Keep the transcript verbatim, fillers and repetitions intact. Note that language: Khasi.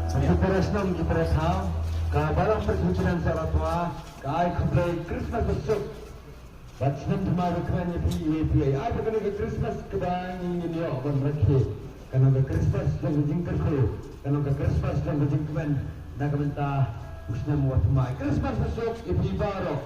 Ki para shnong ki para thaw, ka Balang Pyrthei Pynang Sohra Twa ka ai khublei Christmas basuk bad snem thymmai bakmen ïa phi ïa phi. Ai ba kane ka Christmas kaba ngin ïoh ban rakhe kan long ka Christmas jong ka jingkyrkhu, kan long ka Christmas jong ka jingkmen na ka bynta u snem uba thymmai. Christmas basuk ïa phi baroh.